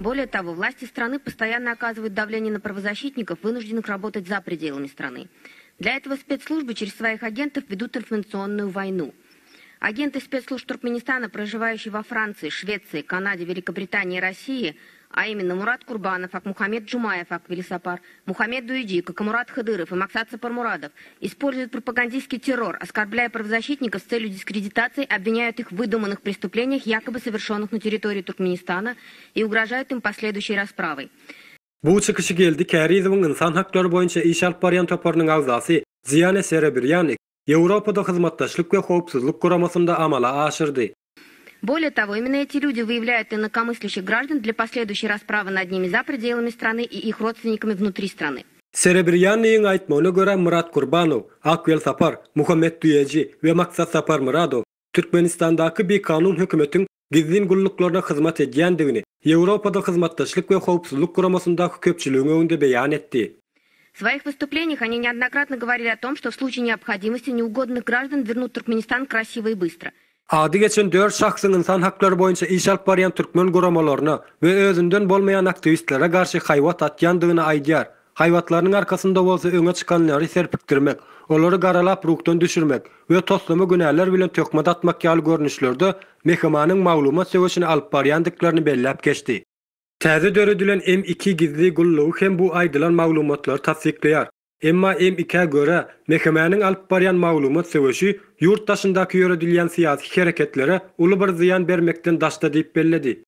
Более того, власти страны постоянно оказывают давление на правозащитников, вынужденных работать за пределами страны. Для этого спецслужбы через своих агентов ведут информационную войну. Агенты спецслужб Туркменистана, проживающие во Франции, Швеции, Канаде, Великобритании и России, а именно Мурат Курбанов, Акмухамед Джумаев, Аквелисапар, Мухаммед Дуиджи, Какамурат Хадыров и Максат Сапармурадов, используют пропагандистский террор, оскорбляя правозащитников с целью дискредитации, обвиняют их в выдуманных преступлениях, якобы совершенных на территории Туркменистана, и угрожают им последующей расправой. Bu çykyşy Geldi Kärizowyň ynsan haklary boýunça iş alyp barýan toparynyň agzasy Ziýane Serebrýanik Ýewropada Hyzmatdaşlyk we Howpsuzlyk Guramasynda amala aşyrdy. Более того, именно эти люди выявляют инакомыслящих граждан для последующей расправы над ними за пределами страны и их родственниками внутри страны. Serebrýannigiň aýtmagyna görä, Myrat Gurbanow, Akwel Sapar, Muhammet Düýeji we Maksat Saparmyradow Türkmenistandaky bikanun hökümetiň gizlin gulluklaryna hyzmat edýändigini Ýewropada Hyzmatdaşlyk we Howpsuzlyk Guramasyndaky köpçüligiň öňünde beýan etdi. В своих выступлениях они неоднократно говорили о том, что в случае необходимости неугодных граждан вернут в Туркменистан красиво и быстро. Ady geçen dört şahsyň ynsan haklary boýunça iş alyp barýan türkmen guramalaryna we özünden bolmaýan aktiwistlere garşy haýbat atýandygyny aýdýar. Haýbatlarynyň arkasynda bolsa öňe çykanlary serpikdirmek, olary garalap ruhdan düşürmek we toslama günäler bilen töhmet atmak ýaly görnüşlerde MHM-niň maglumat söweşini alyp barýandyklaryny belläp geçdi. Täze döredilen M2 gizli gullugy hem bu aýdylan maglumatlary tassyklaýar. Emma M2-ä görä, MHM-niň alyp barýan maglumat söweşi ýurt daşyndaky ýöredilýän syýasy hereketlere uly bir zyýan bermekden daşda diýip belledi.